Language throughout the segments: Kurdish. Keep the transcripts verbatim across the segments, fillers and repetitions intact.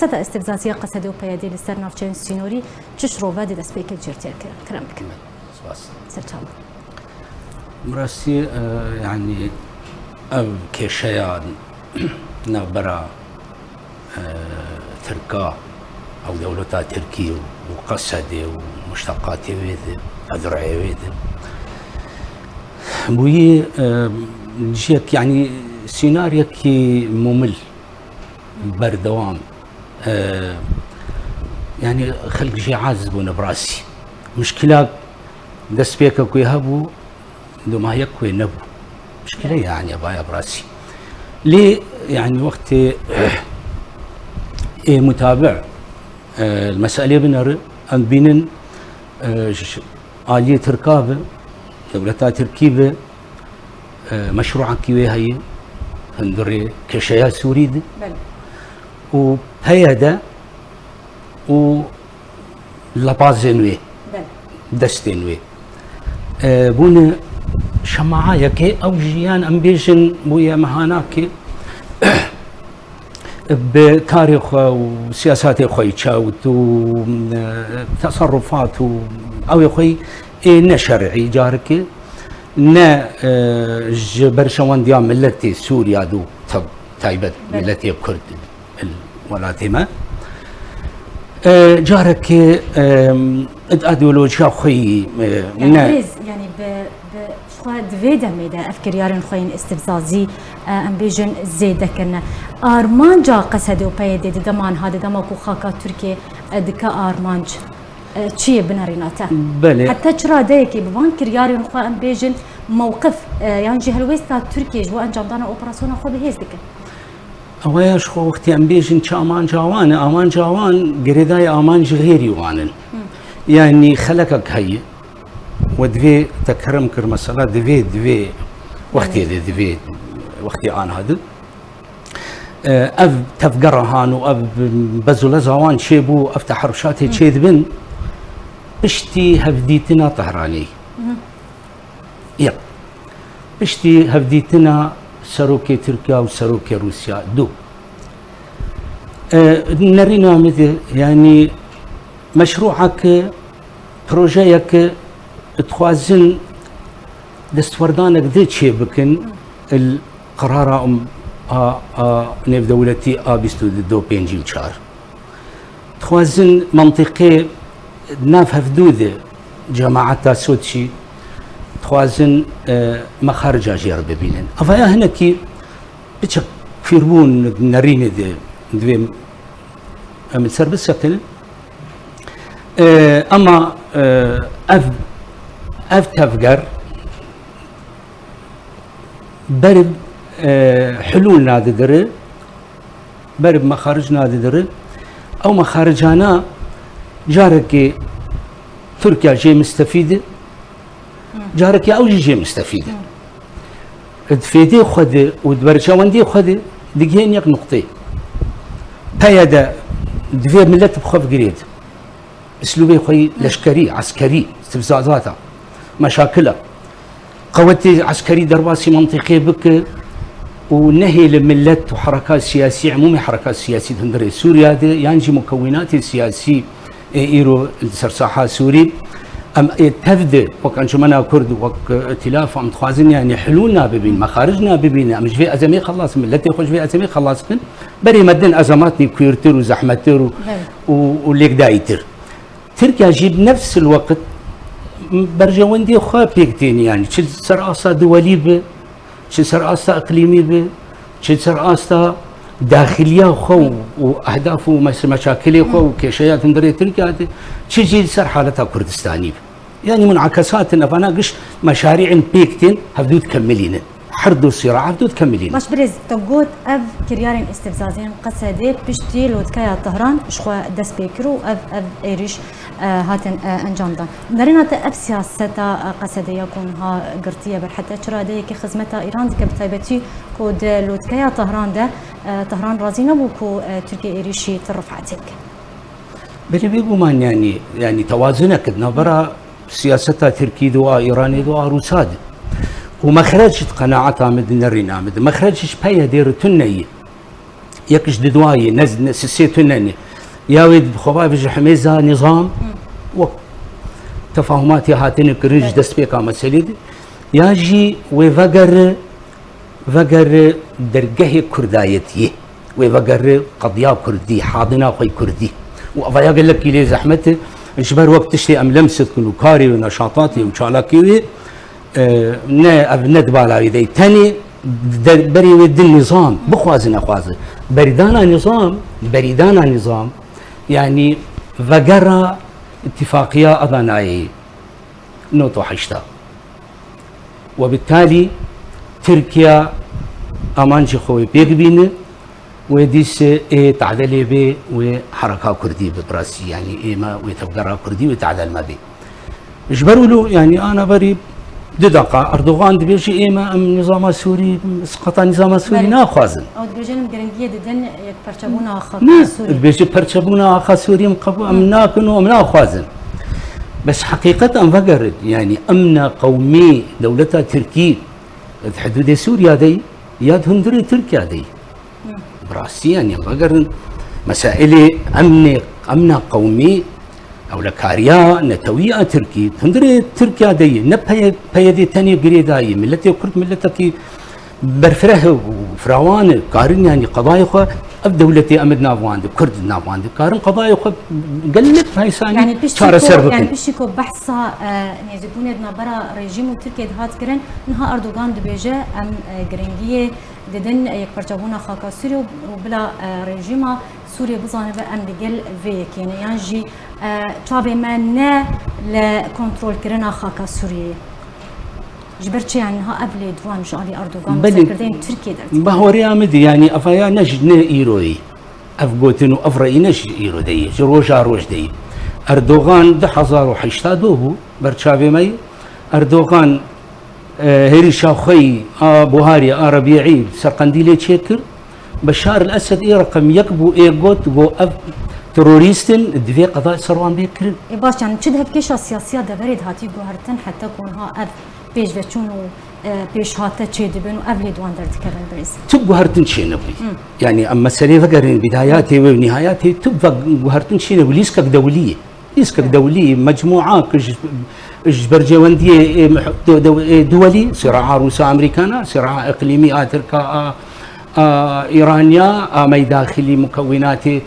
Siyaseta îstîfzaziya Qesedê û P Y D'ê li ser navçeyên sînorî çi şirove dê destpêkê cîr têr kirin? Kerem bikin. Spas. Serçavan. Bi rastî, e, yanî ev kêşeya navbera, e, Tirka, ew dewleta Tirkî û Qesedê û muşteqatê wê de, edreyê wê de, bûyî, e, cihek, yanî sînaryekî mumil, berdewam, e, yanî xelk jê aciz bûne bi rastî. Muşkila destpêkek wê hebû, domahiyek wê nebû. Muşkile yanî vaya bi rastî. Lê yanî wextê ê mutabi, e, li meselê bineri, em dibînin, e, ji aliyê Tirka bi, dewleta Tirkî bi, e, meşrûekî wê heye, hundirê kêşeya Sûrî di. Belê. Û P Y D û lebazên wê, Belê. destên wê, e, bûne şemaayekê, ew jî yan em bêjin bûye mehanakê, bi karê xwe û siyasatê xwe yî çewt û, e, teserrufat û ew ê xwe yî ê ne şer'î careke, ne, e, ji berjewendiya miletê Sûriya de û te-, taybet Belê. miletê Kurd li welatê me. E, carekê, e, ideolojiya xwe yî, e, Yanî ne. Birêz, yanî bi, bi xwe di vê demê de ev kiryarên xwe yên îstîfzazî, e, em bêjin zêde kirine. Armanca Qesedê û P Y D'ê di dema niha de, dema ku xaka Tirkiyê, e, dike armanc, e, çi ye binerîna te? Belê. Heta çi radeyekê bi van kiryarên xwe em bêjin mewqif, e, yan jî helwêsta Tirkiyê ji bo encamdana operasyona xwe bi hêz dike? Ew ya ji xwe wextê em bêjin çi amanca wan e, amanca wan girêdayî amanc xêrî wan in. Hı. Yanî xelekek heye. We divê te kerem kir mesela divê, divê wextê de, divê wextê aniha de. E, ev tevgera han û ev bezuleza wan çêbû, ev teheruşatê Hı. çêdibin, piştî hevdîtina Tehranê. Hı. Yek. Piştî hevdîtina serokê Tirkiya û serokê Rûsya. Du. E, nerîna min de, yanî meşrûek, projeyek dixwazin destwerdanek di çê bikin il qerara, um, a, a nêvdewletî a bîst û du pêncî û çar. Dixwazin mentiqê nav hevdû de cemaeta Soçî dixwazin, e, mexarica jê re bibînin. Evaya hinekî piçek fîrbûn nerînê de divê em li ser bisekinin. E, ema, e, ev, ev tevger ber, e, hulûl nadidire, ber mexaric nadidire. Ew mexaricana carekê Tirkiye jê mistefîd e, Hı. carekê ew jî jê mistefîd e. Hı. Di fêdê xwe de û di berçavendiyê xwe de digihên yek nuqtê. P Y D divê milet bi xwe bigirêt. Îslûbê xwe yî Hı. leşkerî, eskerî, istifzazata, meşakila. Qewetê eskerî derbasî mentiqê bike û nehêle millet û hereka siyasî, emûmê hereka siyasî di hundirê Sûriya de, yan jî mukewînatê siyasî ê îro li ser saha Sûrî. Em ê tev de, wek Encûmena Kurd, wek, e, Îtîlaf, em dixwazin, yanî, hilûl nabibîn, mexaric nabibîn, em ji vê ezemê xelas bin, miletê xwe ji vê ezemê xelas bin. Berê me din ezematnî kûrtir û zehmettir û, Belê. û, û lêkdayîtir. Tirkiye jî bi nefs il weqt berjewendiyê xwe pêk tênî, yanî çi li ser asta duwelî bi, çi li ser asta iqlîmî bi, çi li ser asta daxiliya xwe û, û ehdaf û mes-, meşakilê xwe û kêşeya hundirê Tirkiye de, çi jî li ser haleta Kurdistanî bi. Yanî munakesat in, evana giş meşarî in pêk tên, hevdû dikemilînin. Her du sîra hevdû dikemilînin. Baş birêz, te got ev kiryarên îstîfzaziyên Qesedê piştî lotkeya Tehran ji xwe dest pê kir û ev, ev êrîş, e, hatin, e, encam dan. Nerîna te ev siyaseta, e, Qesedê ya ku niha girtiye ber heta çi radeyekê xizmeta Îran dike, bi taybetî ku di lotkeya Tehran de, e, Tehran razî nebû ku, e, Tirkiye êrîşî ti rifetê bike? Belê bêguman, yanî, yanî tewazunek di navbera siyaseta Tirkî de û a Îranê de û a Rûsa de. Û mexrec di qenaeta min de, nerîna min de, mexrec ji P Y D'ê re tune ye. Yek ji didwayê, ne, ne sisê tune ne. Ya wê bi xwe bavêje hemêza nîzam, wek tefahumatê hatine kirin ji destpêka meselê de. Ya jî wê vegere, vegere dergehê kurdayetiyê. Wê vegere qediya kurdî, hadina xwe kurdî. Û eva ya gelekî lê zehmet e, ji ber wek tiştê em lemsit kin û karê wê, neşatatê û çalakê wê, e, ne, ev ne di bala wê de ye. Tenê de, berê wê di nîzam, bixwaze nexwaze. Berîdana nîzam, berîdana nîzam, yanî vegera îtîfaqiya Adanayê nod û heşta. Webitalî Tirkiye amancê xwe wê pêk bîne, wê dîse ê tadilê bê, wê hereka kurdî bi birasî, yanî ême wê tevgera kurdî wê tadil me bê. Ji ber wilo, yanî ana berî du deqa Erdogan dibêje ême em nîzama Sûrî, siqata nîzama Sûrî Belê. naxwazin. Ew dibêjin em girîngiyê didin yekperçebûna xaka Ne, Sûrî. dibêje perçebûna xaka Sûrî em qebû, em nakin û em naxwazin. Bes heqîqet em vegerin, yanî emna qewmî dewleta Tirkî di hidûdê Sûriya de ye, ya di hundirê Tirkiya de ye. Bi rastî, yanî em vegerin mesailê emnê, emna qewmî, ewlekariya netewî a Tirkî, di hundirê Tirkiya de ye, ne P Y D tenê girêdayî, miletê Kurd miletekî berfireh û firawan e, karin yanî qedayê xwe, ev dewletê em di nav wan de, Kurd di nav wan de, karin qedayê xwe gelek paysanî Yani piştî çareser ku, bikin. yani piştî ku behsa, e, nêzîkbûnê di navbera rejîm û Tirkiyê dihat kirin, niha Erdogan dibêje, em, e, giringiyê didin yekparçebûna xaka Sûriyê û, û bila, e, rejîma Sûriyê bizanibe em li gel vê yekê ne. Yan jî, e, çavê me ne li kontrolkirina xaka Sûriyê ye. Ji ber çi, yani, niha ev lêdwan ji alî Erdogan û Belê. serkirdeyên Tirkiyê derdiket? Bahweriya min dî, yani, evaya ne ji, ne îroyî. Ev gotin û ev reyî ne ji îro de yî, ji roja roj de yî. Erdogan du hezar û heşta do bû, ber çavê me yî. Erdogan, e, hêrîşa xwe yî a buharî, a Rebîî ser Qendîlê çêkir. Beşar el Esed ê reqem yek bû, ê got, got, ev terorîst in, divê qeda ser wan bê kirin. Ê baş, yani çi di hevkêşa siyasiya deverê de hatî guhertin, heta ku niha ev pêşveçûn û, e, pêşhate çêdibin û ev lêdwan derdikevin birêz? Tu guhertin çênebûyî. Hı. Yani em meselê vegerin bidayatê wê û nihayatê, tu ve guhertin çênebû, lîskek dewlî ye. Lîskek dewlî, mecmûa ku ji, ji bercewendiyê, ê, mih-, de-, de-, ê, duwelî, siraa Rûsa Amerîkana, siraa iqlîmî a Tirka, a, a Îraniya, a meydaxilî mukewînatê,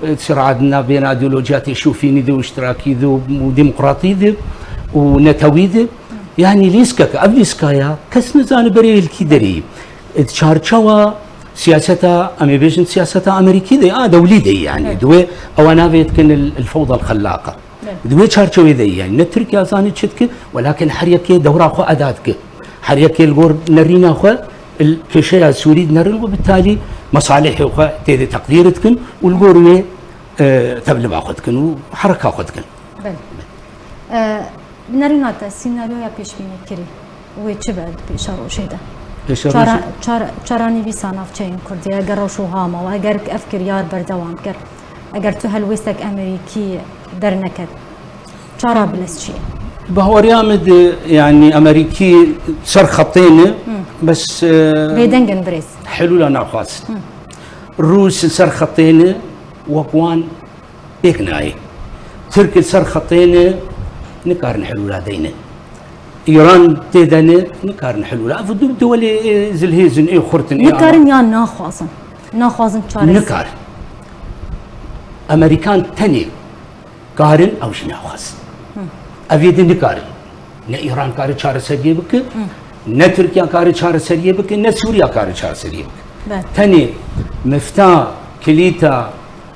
e, siraa di navbêna îdeolojiyatê şûfînî de û iştirakî de û, û demokratî de û netewî de. Yani lîskek, ev lîskaya kes nizane berê li kî derê yî. Di çarçewa siyaseta, em ê bêjin siyaseta Amerîkî de, a dewlî de yani. Evet. Di wê ewa navê dikin el, el fewda el xellaqa. Evet. Di wê çarçewê de yani ne Tirkiye zanî çi dike, welakin her yekê dewra xwe eda dike. Her yekê li gor nerîna xwe, el kêşeya Sûrî dinerin û bi talî mesalihê xwe tê de teqdîr dikin û li gor wê, e, tevliba xwe dikin û hereka xwe dikin. Belê. E, bi nerîna te, sînaryoya pêşbînîkirî wê çi be di pêşerojê de? Pêşerojê Çara-, çar-, çaranivîsa navçeyên Kurdî, eger rewş wiha ma û eger ev kiryar berdewam ker, eger tu helwêstek Amerîkî derneket, çara bilez çi ye? Bahweriya min di, yani Amerîkî ser xetê ne, Hı. bes, e, Bêdeng in birêz. helûla naxwazin. Hı. Rûs li ser xetê ne, wek wan pêk nayê. Tirk li ser xetê ne, nikarin helûla deyne. Îran tê de ne, nikarin helûla. Ev du dewlê, e, zilhêz in, ê xurt in, ê Nikarin ana. ya naxwazin. Naxwazin çareser. Nikar. Amerîkan tenê karin ew jî naxwazin. Hı. Ev yê din nikarin. Ne Îran kare çareseriyê bike, Hı. ne Tirkiye kare çareseriyê bike, ne Sûriye kare çareseriyê bike. Belê. Tenê mifta, kilîta,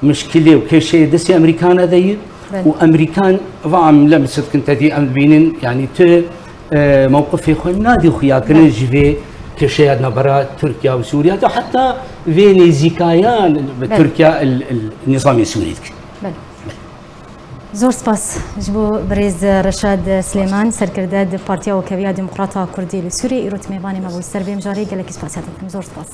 mişkilê û kêşeyê destê Amerîkana de ye Belê. û Amerîkan va em lem sidkin tedî em dibînin, yani tu, e, mewqifê xwe nadî xuya kirin Belê. ji vê kêşeya navbera Tirkiye û Sûriye de, heta vê nêzîkaya bi Belê. Tirkiye il, il, nîzamê Sûrî dike. Belê. Zor spas ji bo birêz Reşad Silêman, serkirde di Partiya Wekhevî ya Demokrata Kurdî li Sûriyê, îro di mêvanê me bû. Ser vê mijarê gelekî spasiya te dikim. Zor spas.